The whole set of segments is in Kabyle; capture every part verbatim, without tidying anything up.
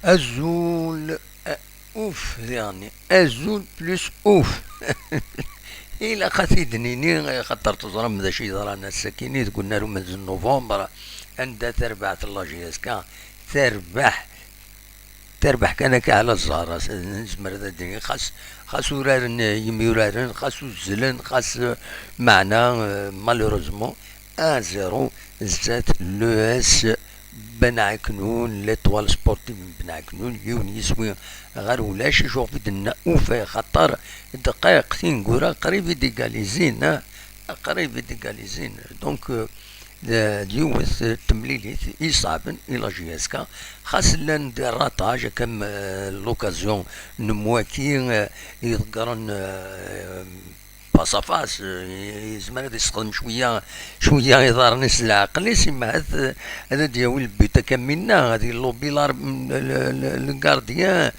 Azul, a-, uf, diɣenni. Azul plus uf. Ilaq ad t-id-nini, xaṭer teẓram d acu yeḍran ass-akini deg unnar umenz n novembre, anda tarbaɛt n la J S K terbeḥ, terbeḥ kan akka ɛla ẓẓher, as-, nezmer ad d-nini, xas, xas uraren yimyuraren, xas uzzlen, xas, eh, meɛna, eh, malheureusement, un zéro zdat l'E S Benɛeknun, l'Étoile Sportive n Benɛeknun, yiwen yiswi ɣer ulac, acu ɣef i d-nenna ufay, xaṭer ddqayeq tineggura qrib i d-egalizin, ah, qrib i d-egalizin. Donc, euh, d, d yiwet, euh, temlilit iṣeɛben i la J S K, xas llan des ratages, comme, euh, l'occasion n Mwaki, euh, iḍeggren, euh, face à face, euh, yezmer ad yessexdem cwiya, cwiya iḍarren-is d leɛqel-is, imhat, euh, ad d-yawi le but akka minna, ad yellubi lar-, le, le, le gardien,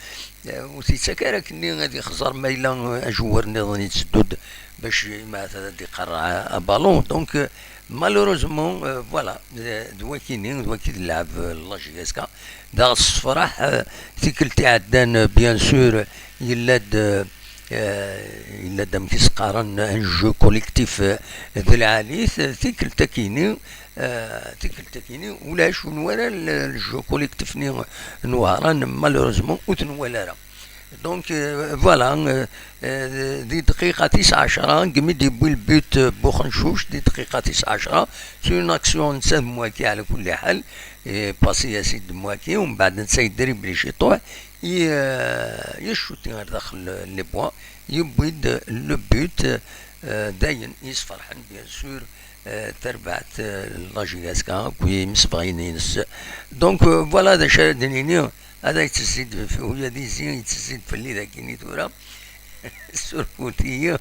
euh, ur t-yettak ara akkenni ad yexẓer ma yella, euh, ajewwer nniḍen yetteddu-d bac imhat ad d-iqerreɛ abalun. Donc, euh, malheureusement, euh, voilà, d, d wakini, d waki d lɛeb, euh, la J S K. Daɣ s ssefraḥ, euh, tikkelt iɛeddan, euh, bien sûr, yella-d, euh, eh, yella-d amek i s-qqaren un jeu collectif, eh, d lɛali-t, eh, tikkelt akini, eh, tikkelt akini, ulac ur nwala le, le jeu collectif-nni n Wehran, malheureusement, ur t-nwala ara. Donc, eh, voilà, eh, eh, di dqiqa tis ɛecra, degmi d-yewwi le but, eh, Buxencuc, di dqiqa tis ɛecra, c'est une action netta d Mwaki ɛla kulli ḥal, eh, passi-as-id Mwaki, umbeɛd netta yedribli ciṭuḥ, i, eh, i ccuti ar daxel les bois, yewwi-d le but, eh, d ayen yesferḥen, bien sûr, eh, tarbaɛt, eh, la J S K akked yimsebɣiyen-ines. Donc, eh, voilà d acu ara d-nini, ad yettezzi-d f-, ula d izi yettezzi-d fell-i dagini tura, surfut-iyi.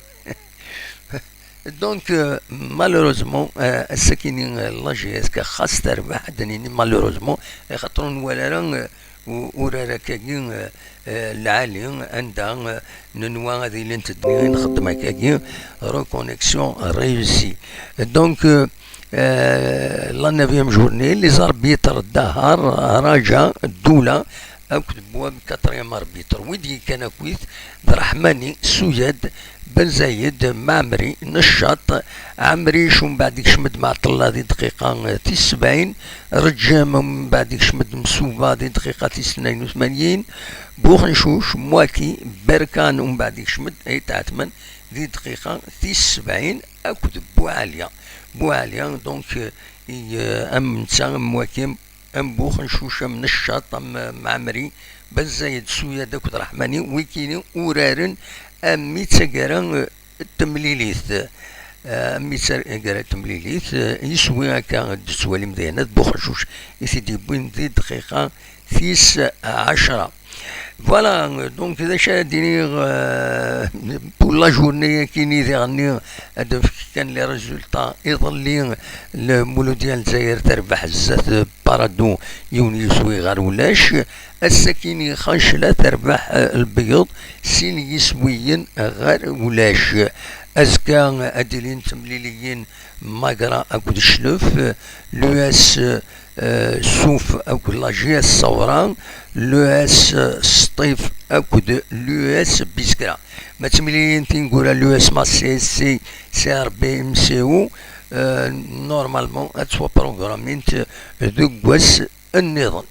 Donc, euh, malheureusement, euh, ass-akini, euh, la J S K xas terbeḥ, ad d-nini malheureusement, axaṭer ur nwala ara, euh, u-, urar akkagi, euh, euh, lɛali, anda, euh, nenwa ad ilint ddnyayin nxeddem akkagi, reconnexion réussie. Donc, euh, euh, la neuvième journée, les arbitres Dahar, Raja, Doula, akked Bouab, quatrième arbitre. Wid yekkan akkit d Rahmani, Suyad, Ben Zayed, Maɛmri, Neccaṭ, Ɛemric, umbeɛd ikcem-d Maɛṭella di dqiqa tis sebɛin, Reǧǧam, umbeɛd ikcem-d Msuba di dqiqa tis tnayen u tmanyin, Buxencuc, Mwaki, Berkan, umbeɛd ikcem-d Ayt Ɛetman di dqiqa tis sebɛin, akked Buɛalya. Buɛalya, donc, i, euh, am netta, am Mwaki, am Buxencuc, am Neccaṭ, am, am Ɛemri, Ben Zayed, Suyad akked Raḥmani, wikini uraren am mi d taggara, eh, n temlilit. Eh, am mi d taggara n temlilit, eh, yiswi akka d-tettwalim dayen, d Buxacuc i t-id-yewwin di dqiqa tis ɛecra. Voilà, donc d acu ara d-iniɣ, euh, pour la journée akini diɣenni ad nefk kan les résultats. Iḍelli, Muludya n Lezzayer terbeḥ zdat Parado, yiwen yiswi ɣer ulac. Ass-akini Xancla terbeḥ, euh, Lbeyyeḍ, sin yiswiyen ɣer ulac. Azekka ad d-ilin temliliyin Magra akked Cclef, l'U S, euh, Suf akked la J S Sawra, l'U S Sṭif akked l'U S Biskra. Ma d timliliyin tineggura, l'U S M A, C S C, C R B, M C O, euh, normalement ad ttwaprogramint deg wass nniḍen.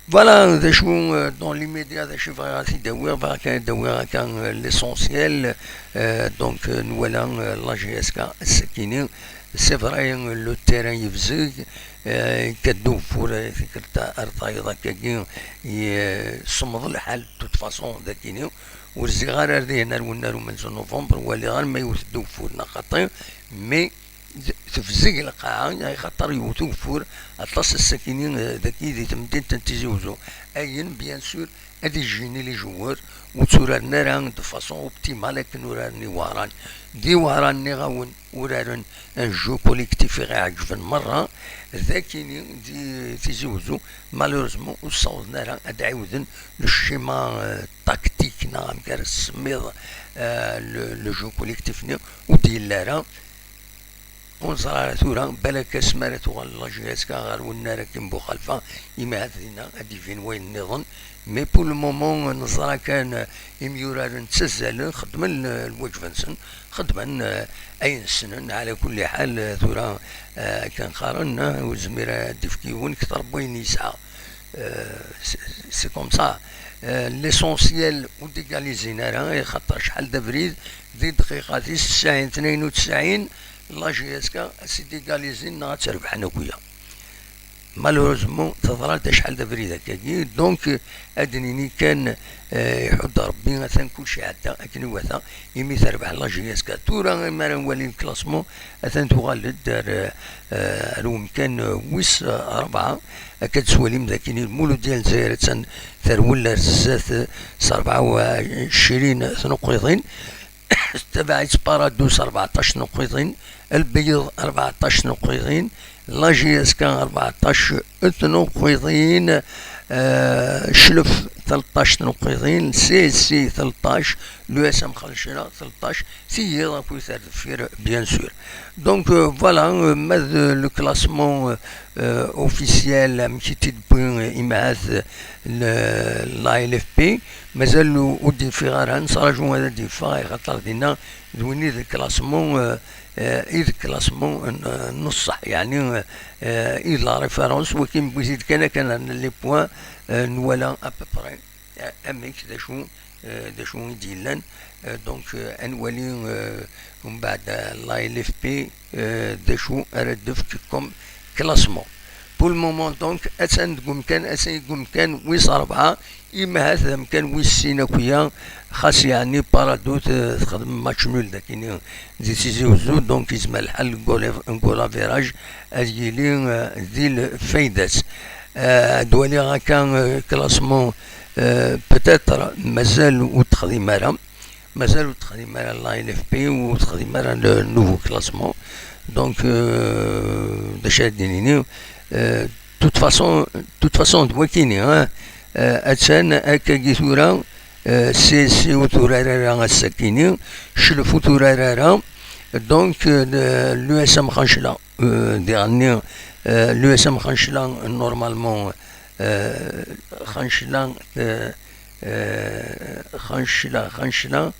Voilà, d acu, euh, dans l'immédiat, d acu i bɣiɣ ad t-id-awiɣ, bɣiɣ kan ad d-awiɣ akka, euh, l'essentiel, euh, donc, euh, nwala, euh, la J S K ass-akini, c'est vrai, euh, le terrain yebzeg, euh, yekka-d ugeffur, euh, tikkelt ar tayeḍ akkagi, yessemmeḍ lḥal, de toute façon, d akini, ur zziɣ ara ar dihin ar wennar umenzu novembre, ur waliɣ ara ma yewwet-d ugeffur neɣ xaṭi, mais d-, tebzeg lqaɛa, axaṭer yewwet ugeffur aṭas ass-akini, eh, dagi di temdint n Tizi Uzzu. Ayen, bien sûr, ad ijjini les joueurs ur tturaren ara de façon optimale akken uraren i Wehran. Di Wehran, nniɣ-awen, uraren un jeu collectif i ɣ-iɛeǧben merra. Dakini, di Tizi Uzzu, malheureusement, ur ssawḍen ara ad ɛiwden le schéma, euh, tactique, neɣ amek ara tsemmiḍ, euh, le, le jeu collectif-nni, ur d-yelli ara. Ur neẓri ara tura, balak asmi ara tuɣal la J S K ɣer wennar akken Buxalfa, imi ahat dinna ad d-ibin wayen nniḍen. Mais pour le moment, neẓra kan, euh, imyuraren ttazzalen, xeddmen l-, lwaǧeb-nsen, xeddmen, euh, ayen ssnen. Ɛla kulli ḥal, euh, tura, euh, akken qqaren, euh, ur zmir ad d-ifk yiwen kter n wayen yesɛa. Euh, c'est, c'est comme ça. Euh, l'essentiel ur d-égalizin ara, axaṭer acḥal d abrid, di dqiqa tis tesɛin tnayen u tesɛin, la J S K ad tt-id-égalizin neɣ ad tt-rebḥen akk-ya. Malheureusement, teḍra-d acḥal d abrid akkagi, donc, euh, ad d-nini kan, euh, iḥudd Rebbi, atan kulci iɛedda akken iwata, imi terbeḥ la J S K. Tura, imi ara nwali le classement, atan tuɣal-d ar, euh, ar umkan, euh, wis, euh, rebɛa. Akka d-tettwalim d akken Lmuludya n Lezzayer attan terwel ar zdat, eh, s rebɛa u ɛecrin tnuqqiḍin. Tettabaɛ-itt Parado s rbeɛṭac tnuqqiḍin, Lbeyyeḍ rbeɛṭac tnuqqiḍin, la J S K rbeɛṭac tnuqqiḍin, eh, Cclef tleṭṭac tnuqqiḍin, C S C tleṭṭac, l'U S M Xancla tleṭṭac, tiyiḍ akkit ar deffir, bien sûr. Donc, euh, voilà, euh, ma d le classement, euh, euh, officiel, amek i t-id-tewwi, euh, imɛat, euh, le, la L F P, mazal ur, ur d-yeffiɣ ara, nettraǧu ad d-yeffeɣ, axaṭer dinna d win i d classement, euh, euh, i d classement n, euh, n ṣṣeḥ, yeɛni, euh, euh, i d la référence, wagi newwi-t-id kan akken les points, euh, nwala à peu près, euh, amek, d acu, euh, d acu i d-yellan. Euh, donc, euh, ad nwali, euh, umbeɛd, euh, la L F P, euh, d acu ara d-tefk comme classement. Pour le moment, donc, attan deg umkan, attan deg umkan wis rebɛa, imhat d amkan wis sin akk-ya, xas yeɛni Parado t-, texdem match nul dakini di Tizi Uzzu, donc yezmer lḥal goal, goal average ad yili, euh, di lfayda-s. Euh, ad waliɣ akka, euh, classement, euh, peut-être mazal ur texdim ara, mazal ur texdim ara la L F P, ur texdim ara le nouveau classement. Donc, euh, d acu ara d-nini, euh, de toute façon, de toute façon, d wakini, hein, euh, attan akkagi tura, euh, C S C ur turar ara ass-akini, Cclef ur turar ara, donc, euh, le, l'U S M Xancla, euh, diɣenni, euh, l'U S M Xancla, normalement, euh, Xancla, euh, euh, Xancla, Xancla,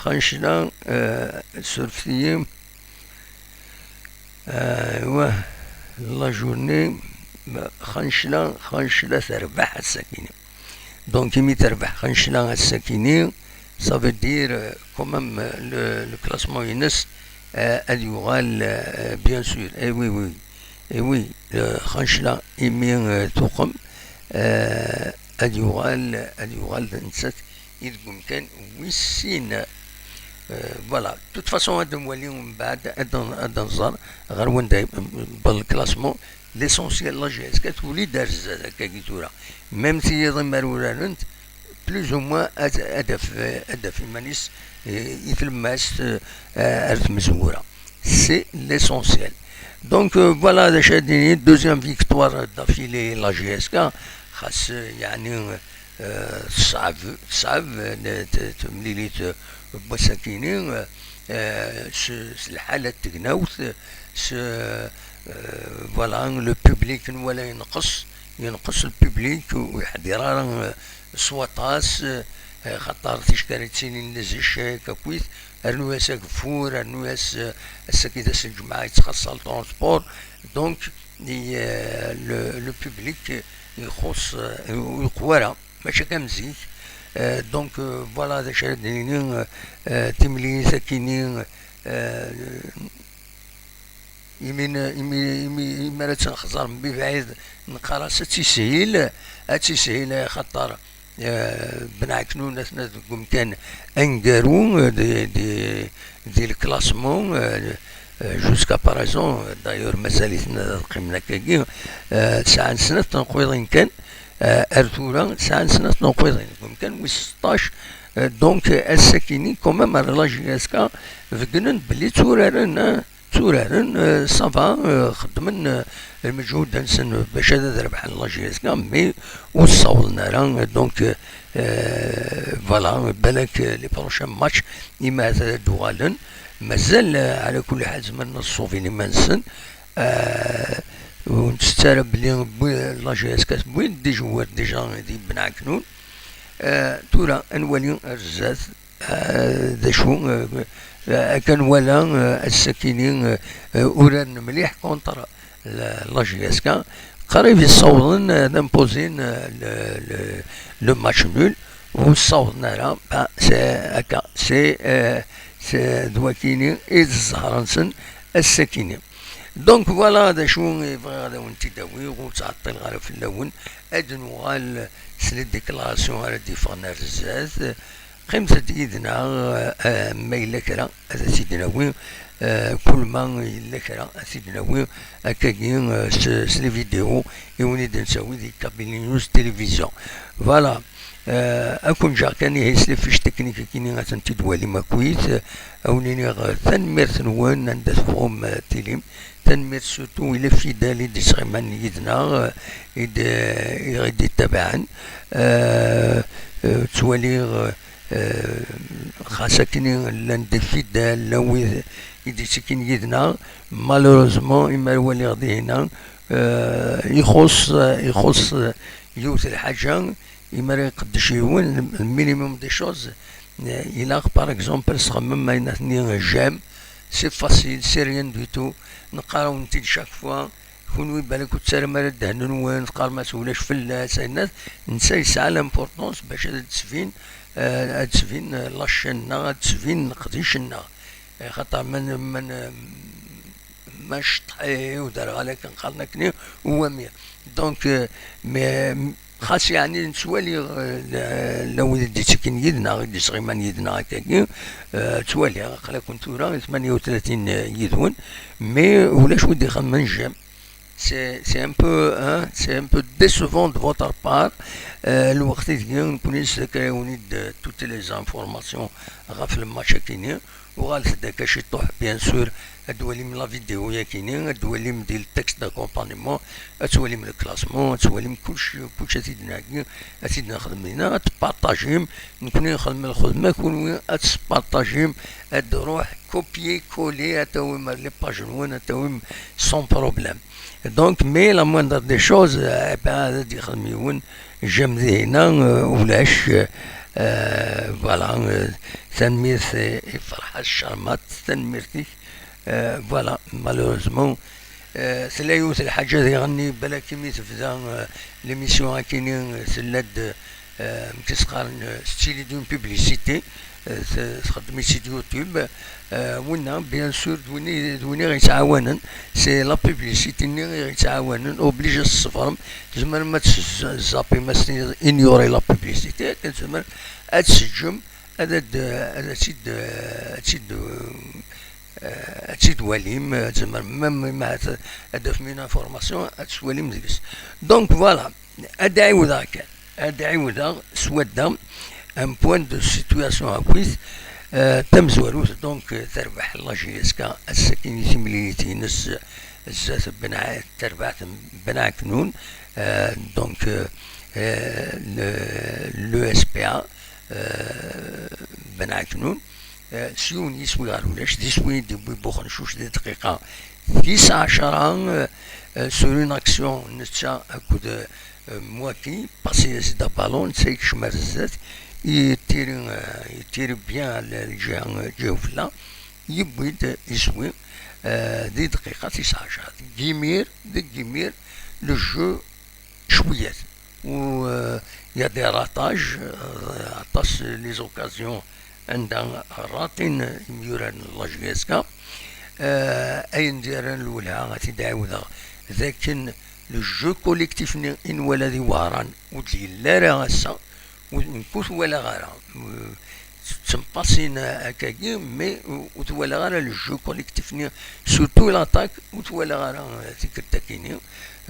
Xancla, euh, surfet-iyi. Euh, ouais, la journée, bah, Xancla, Xancla terbeḥ ass-akini. Donc, imi terbeḥ Xancla ass-akini, ça veut dire, euh, quand même, euh, le, le classement-ines, euh, ad yuɣal, euh, bien sûr. Eh oui, oui. Eh oui, euh, Xancla, imi, euh, tuqem, euh, ad yuɣal, ad yuɣal d nettat i deg umkan wis sin. Euh, voilà, de toute façon, ad nwali mbeɛd, ad n-, ad nẓer ɣer wanda yewweḍ le classement. L'essentiel, la J S K tuli-d ar zdat akkagi tura. Même tiyiḍ imar urarent, plus ou moins ad, ad af, ad af iman-is, eh, i tlemmast, eh, ar tmezwura. C'est l'essentiel. Donc, euh, voilà, d acu ad d-nini, deuxième victoire d'affilée, la J S K, xas, euh, yeɛni, euh, teṣɛeb, teṣɛeb, euh, t-, temlilit, euh, n wass-akini, euh, euh, s, s lḥala n tegnawt, s, euh, voilà, le public nwala yenqes, yenqes le public, ur yeḥḍir ara, euh, s waṭas, euh, xaṭer ticki ara yettilin d zik akkit, rnu-as ageffur, rnu-as, euh, ass-agi d ass n lǧemɛa yettxaṣṣa le transport, donc, i, euh, le, le public ixuṣṣ, euh, ur yeqwa ara, mačči akka am zik. Euh, donc, euh, voilà d acu ara d-nini, euh, euh, timlilit akini, euh, imi, imi, imi, imi ara tt-nexẓer mebɛid, neqqar-as ad tishil, ad tishil, xaṭer, euh, Ben Ɛeknun atna deg umkan aneggaru, euh, di, di, di le classement, euh, euh, jusqu'à présent, euh, d'ailleurs, mazal-iten ad qqimen akkagi, euh, sɛan snat tenqiḍin kan, euh, ar tura, sɛan snat tenqiḍin deg umkan wis seṭṭac, euh, donc, euh, ass-akini, quand même, ar la J S K, beggnen belli tturaren, hein, tturaren, euh, ça va, euh, xeddmen, euh, lmeǧhud-nsen bac ad, ad rebḥen la J S K, mais ur ssawḍen ara, donc, euh, euh, voilà, balak, euh, les prochains matchs, imat ad d-uɣalen, mazal, euh, ɛla kulli ḥal, zemren ad ṣṣubin iman-nsen, euh, ur nettett ara belli wwi-, la J S K tewwi-d des joueurs déjà di Ben Ɛeknun. Euh, tura, ad nwali ar zdat, euh, d acu, euh, euh, akken nwala, euh, ass-akini, euh, euh, uraren mliḥ contre la, la J S K. Qrib i ssawḍen, euh, ad imposin, euh, le, le, le match nul. Ur ssawḍen ara, ben, c'est, akka, c'est, euh, c'est d wakini i d zzher-nsen ass-akini. Donc voilà d acu i bɣiɣ ad awen-t-id-awiɣ, ur ttɛeṭṭileɣ ara fell-awen. Ad nuɣal s les déclarations ara d-yeffɣen ar zdat. Qqimet-d yid-neɣ, eh, ma yella kra ad as-id-nawi, eh, kul ma yella kra ad t-id-nawi akkagi, eh, s, s les vidéos i wen-id-nettawi di Kabylie News Télévision. Voilà. Eh, ad ken-ǧǧeɣ kan ihi s les fiches techniques-agi-nni ad tent-id-twalim akkit. Ad wen-iniɣ, eh, tanemmirt-nwen anda teffɣem, eh, tilim. Tanemmirt surtout i les fidèles i d-yettɣiman yid-neɣ, eh, i d-, i ɣ-id-ittabaɛen. Eh, eh, ttwaliɣ, eh, eh, xas akken llan des fidèles, llan wid i d-yettekkin yid-neɣ, malheureusement, imi ara waliɣ dihin-a, eh, ixuṣṣ, ixuṣṣ, eh, yiwet lḥaǧa, imi ara iqeddec yiwen, le minimum des choses, eh, ilaq, par exemple, ad txemmem ayen-nni j'aime, c'est facile, c'est rien du tout, neqqar-awen-t-id chaque fois, kunwi balak ur tettarram ara ddehn-nwen, teqqarem-as ulac fell-as, ayen-, netta yesɛa l'importance bac ad d-tesbin, eh, ad d-tesbin, eh, la chaîne-nneɣ, ad d-tesbin leqdic-nneɣ. Eh, xaṭer ma n-, ma n-, ma ncṭeḥ-it, ur d-rɣa akken qqaren akkenni, u wami. Donc, eh, mais, xas yeɛni nettwali, eh, la, la wid i d-yettekkin yid-neɣ, i d-yesɣiman yid-neɣ akkagi, eh, ttwaliɣ, aql-aken tura tmanya u tlatin yid-wen, mais ulac wi d-ixemmen j'aime. C'est, c'est un peu, hein, c'est un peu décevant de votre part. Euh, lweqt ideg nekkni nesdakay-awen-id, euh, toutes les informations ɣef le match-agi-nni. Uɣalet-d akka ciṭuḥ, bien sûr, ad d-twalim la vidéo-yagi-nni, ad d-twalim di le texte d'accompagnement, ad twalim le classement, ad twalim kullec, kullec ad t-id-nheggi, ad t-id-nexdem dinna, ad tpartajim, nekkni nxedem lxedma, kunwi ad tespartajim, ad d-ruḥ copier-coller, ad tawim ar les pages-nwen, ad tawim sans problème. Donc, mais la moindre des choses, eh ben, ad d-yexdem yiwen j'aime dihin-a, euh, ulac, euh, voilà, euh, tanemmirt i, i Ferḥat Cermat, tanemmirt-ik, euh, voilà, malheureusement, euh, tella yiwet lḥaǧa diɣen-nni, balak imi tebda, euh, l'émission-agi-nni, euh, tella-d, euh, amek i s-qqaren, euh, style d'une publicité, euh, t-, txeddem-itt-id YouTube. Euh, winna, bien sûr, d win i, d win i ɣ-yettɛawanen, c'est la publicité-nni i ɣ-yettɛawanen, obligé ad tṣebrem, tzemrem ad tzappem, ad s-tiniḍ ignorer la publicité, akken tzemrem ad tseǧǧem, ad, ad, ad tt-id, ad tt-id, euh, ad tt-id-twalim, euh, tzemrem même ma ad, ad tafem une information, ad tt-twalim deg-s. Donc voilà, ad ɛiwdeɣ kan, ad ɛiwdeɣ swadda, un point de situation akkit, euh, tamezwarut, donc, euh, terbeḥ la J S K ass-agi i timlilit-ines zdat Ben Ɛ-, terbaɛt n Ben Ɛeknun, euh, donc, euh, euh, le, le S P A, euh, Ben Ɛeknun, euh, s yiwen yiswi ɣer ulac, d iswi i d-yewwi Buxencuc di dqiqa tis ɛecra, euh, euh, sur une action netta akked, euh, Mwaki, passer-as-d aballon, netta yekcem ar zdat, yettiri, euh, yettiri bien lǧiha, lǧiha ufella, yewwi-d iswi, euh, di dqiqa tis ɛecra. Deg yimir, deg yimir, le jeu cwiyat. U, euh, il y a des ratages, euh, aṭas les occasions anda ratin imyurar n la J S K. Euh, ayen d-yerran lwelha, ad t-id-ɛiwdeɣ, d akken le jeu collectif-nni i nwala di Wehran ur d-yelli ara ass-a, ur, nekk ur t-walaɣ ara. Euh, ttemqasin akkagi, mais ur, ur t-walaɣ ara le jeu collectif-nni, surtout l'attaque, ur t-walaɣ ara, euh, tikkelt-agi-nni.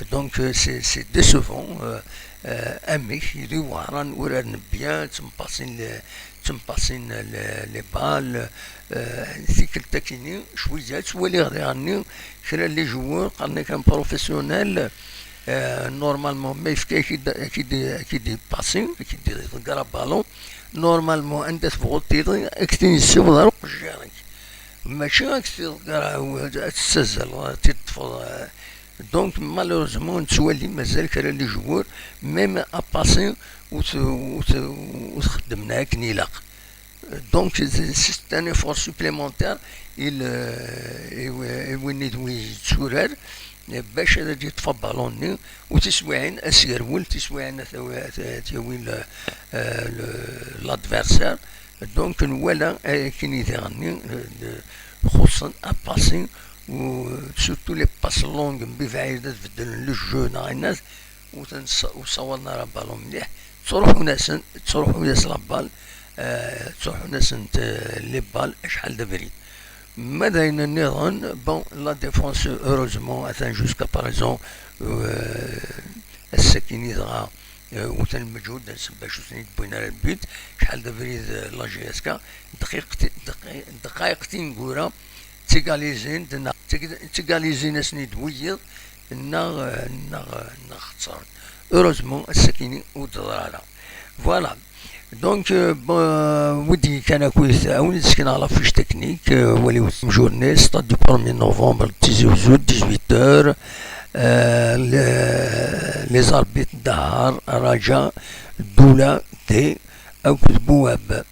Donc, euh, c'est, c'est décevant, euh, euh, amek di Wehran uraren bien, ttemqasin le, ttemqasin le, les balles, euh, tikkelt-agi-nni, cwiya, ttwaliɣ diɣenni kra n les joueurs, qqaren-ak un professionnel, euh, normalement, ma yefka ak-id, ak-id, ak-id-ipasi, ak-id-iḍegger aballon, normalement, anda tebɣuḍ tiliḍ, ad k-t-in-yessiweḍ ar uqejjir-ik. Mačči ad k-t-iḍegger, ad tessazaleḍ, ad t-id-teṭṭfeḍ, euh, donc, malheureusement, nettwali mazal kra n les joueurs, même apasi ur t-, ur t-, ur t-xeddmen akken ilaq. Donc, c'est, c'est un effort supplémentaire i l-, i w-, i win i d wi yetturar, bac ad d-yeṭṭef aballon-nni, u tiswiɛin ad s-yerwel, tiswiɛin ad t-, ad t-, ad t-yawi le, euh, le, l'adversaire. Donc, nwala akken i diɣenni, euh, de, xuṣṣen apasi, u surtout les passes longues, mebɛid ad beddlen le jeu neɣ ayen, ur ten-, ur ssawaḍen ara ballon mliḥ, ttruḥun-asen, ttruḥu-yas la balle, euh, ttruḥun-asent, euh, les balles acḥal d abrid. Ma d ayen nniḍen, bon, la défense, heureusement, atan jusqu'à présent, euh, ass-agi-nni dɣa, euh, utan lmeǧhud-nsen bac ur ten-id-wwin ara le but, acḥal d abrid, euh, la J S K, dqiqt-, dqi-, dqayeq tineggura, ttigalizin-d, neɣ ttig-, ttigalizin-asen-id wiyiḍ, neɣ, neɣ, neɣ xettren. Heureusement, ass-agi-nni ur d-teḍra ara. Voilà. Donc, euh, bon, euh, wi d-yekkan akkit, a wen-d-sekneɣ la fiche technique, euh, waliwet amjur-nni, stade du premier novembre, Tizi Wezzu, dix-huit heures, euh, les, les arbitres Dahar, Raja, Doula, D, akked Bouab.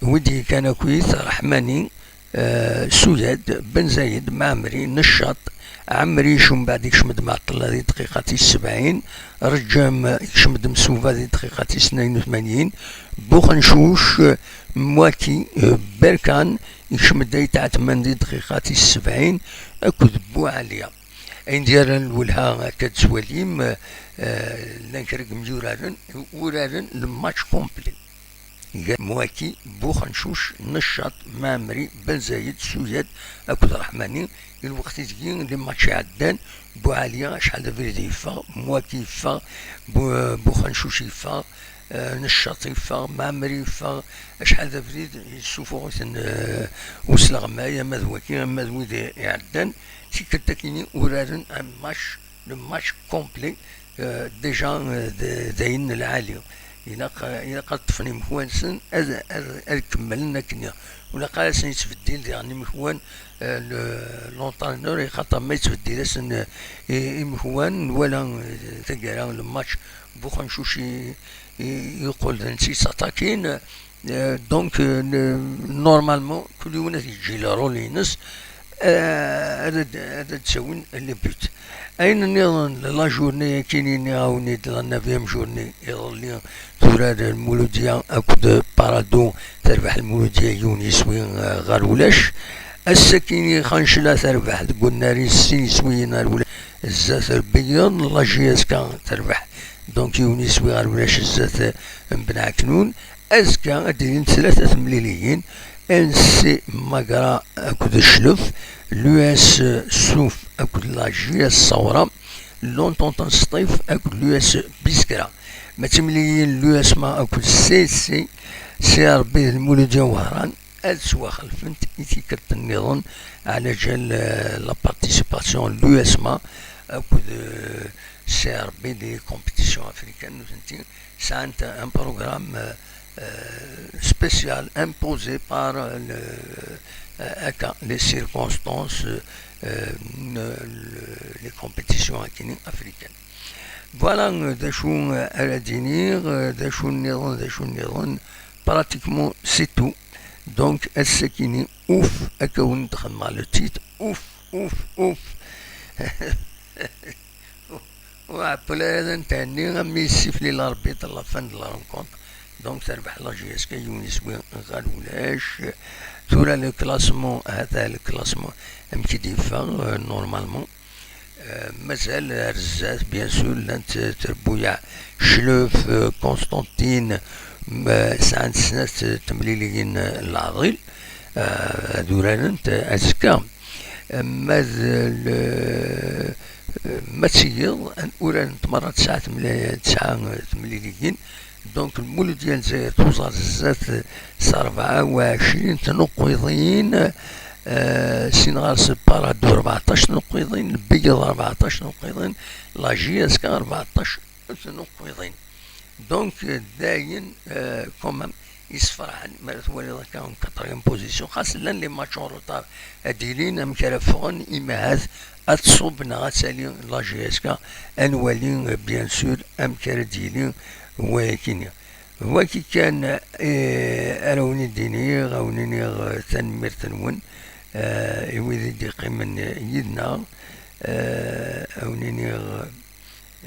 Wi d-yekkan akkit, Rahmani, euh, Souyad, Ben Zayed, Maɛmri, Neccaṭ, Ɛemri, Cumbeɛd ikcem-d Mɛeṭṭella di dqiqa tis sebɛin, Reǧǧam ikcem-d Msuba di dqiqa tis tnayen u tmanyin, Buxencuc, Mwaki, euh, Berkan ikcem-d Ayt Ɛetman di dqiqa tis sebɛin, akked Buɛaliya. Ayen d-yerran lwelha akka d-tettwalim, euh, llan kra n yimyuraren uraren le match complet. Gar Mwaki, Buxencuc, Neccaṭ, Maɛmri, Ben Zayed, Souyad akked Rahmani, i lweqt ideg les matchs iɛeddan, Buɛaliya acḥal d abrid yeffeɣ, Mwaki yeffeɣ, Bu-, Buxencuc yeffeɣ, euh, Neccaṭ yeffeɣ, Maɛmri yeffeɣ, acḥal d abrid yessufuɣ-iten, euh, usleɣmay, ama d wagi, ama d wid i-, iɛeddan, tikkelt akkin uraren un match, le match complet, euh, déjà, euh, d, d ayen n lɛali. Ilaq, ilaq ad ṭṭfen imekwan-nsen, ad, ad, ad kemmlen akken. Ur ilaq ara ad asen-yettbeddil diɣen imekwan, euh, le, l'entraîneur, i xaṭer ma yettbeddil-asen, euh, i-, imekwan, nwala, euh, taggara, le match, Buxencuc i, i, yeqqel d netta yettaṭakin, euh, donc, euh, ne-, normalement, kul yiwen ad yeǧǧ le rôle-ines, eh, ad d-, ad d-ttawin les buts. Ayen nniḍen, la journée-agi-nni, nniɣ-awen-id, la neuvième journée, iḍelli turar Lmuludya akked Parado, terbeḥ Lmuludya yiwen yiswi, eh, ɣer ulac. Ass-agi-nni, Xancla terbeḥ deg unnar-is sin yiswiyen ɣer ulac zdat Rebbiyeḍ, la J S K terbeḥ donc yiwen yiswi ɣer ulac zdat, eh, n Ben Ɛeknun. Azekka ad d-ilint tlata temliliyin, N C Magra akked Cclef, l'U S Suf akked la J S Sawra, l'Entente n Sṭif akked l'U S Biskra. Ma d timliliyin n l'U S M A akked C C, C R B d Lmuludya Wehran, ad ttwaxelfent i tikkelt nniḍen, ɛla ǧal, eh, la participation n l'U S M A akked, eh, C R B des compétitions africaines, nutenti sɛant un programme, euh, euh, spécial imposé par le, euh, aka, les circonstances, euh, ne- le- les compétitions akini africaines. Voilà, euh, d acu, euh, ara d-iniɣ, euh, d acu nniḍen, d acu nniḍen, pratiquement c'est tout. Donc, ass-akini, ouf, akka wen-d-xedmeɣ le titre, ouf, ouf, ouf. Ur ɛeṭṭel ara ad ntenni, am mi yessifli l'arbitre la fin de la rencontre. Donc, terbeḥ la J S K yiwen iswi ɣer ulac. Tura le classement, hata le classement, amek i d-yeffeɣ, euh, normalement. Euh, mazal ar zdat, bien sûr, llant, euh, trebbuyaɛ. Cclef, euh, Constantine, m-, sɛant snat, euh, temliliyin, euh, n leɛḍil, euh, ad urarent, euh, azekka. Euh, ma d le-, euh, ma d tiyiḍ, ad urarent merra tesɛa temli-, tesɛa, euh, temliliyin. Donc, Lmuludya n Lezzayer tuẓa zdat s rebɛa u ɛecrin tnuqqiḍin, euh, sin ɣer-s Parado rbeɛṭac tnuqqiḍin, Lbigeḍ rbeɛṭac tnuqqiḍin, la J S K rbeɛṭac tnuqqiḍin. Donc, euh, dayen, euh, quand même, yessefraḥen, mi ara twaliḍ akka en quatrième position, xas llan les matchs en retard ad d-ilin, amek ara ffɣen, imi ahat ad tṣubb neɣ ad tali la J S K, ad nwali, euh, bien sûr, amek ara d-yili wayakini. Waki kan, eh, ara wen-id-iniɣ, a wen-iniɣ, eh, tanemmirt-nwen, eh, i wid i d-iqqimen yid-neɣ, eh, a wen-iniɣ,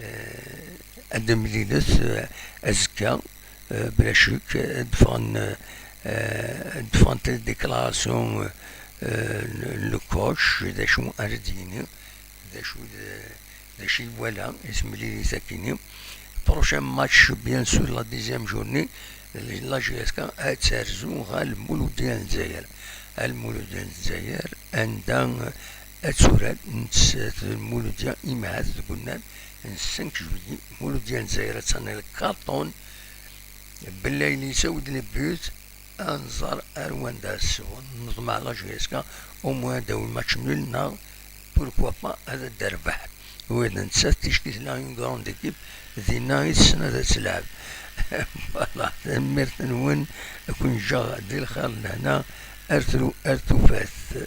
eh, ad d-mlilet, eh, azekka, eh, bla ccek, ad d-ffɣen, eh, ad d-ffɣent les déclarations, eh, n le coach, d acu ara d-yini, d acu d, d acu i iwala, i temlilit akini. Prochain match, bien sûr, la dixième journée, la J S K ad terzu ɣer Lmuludya n Lezzayer. Ɣer Lmuludya n Lezzayer, anda ad turar nettat d Lmuludya, imi ahat deg unnar n cinq juillet, Lmuludya n Lezzayer ad ternu le carton, Bellayel yessawi-d les buts, ad nẓer ar wanda ad swen. Neḍmeɛ la J S K, au moins ad d-tawi match nul, neɣ pourquoi pas ad d-terbeḥ. Ula d nettat, ticki tella une grande équipe, dinna i tessen ad telɛeb. Voilà, tanemmirt-nwen, ad ken-ǧǧeɣ di lxir d lehna, ar tru-, ar tufat.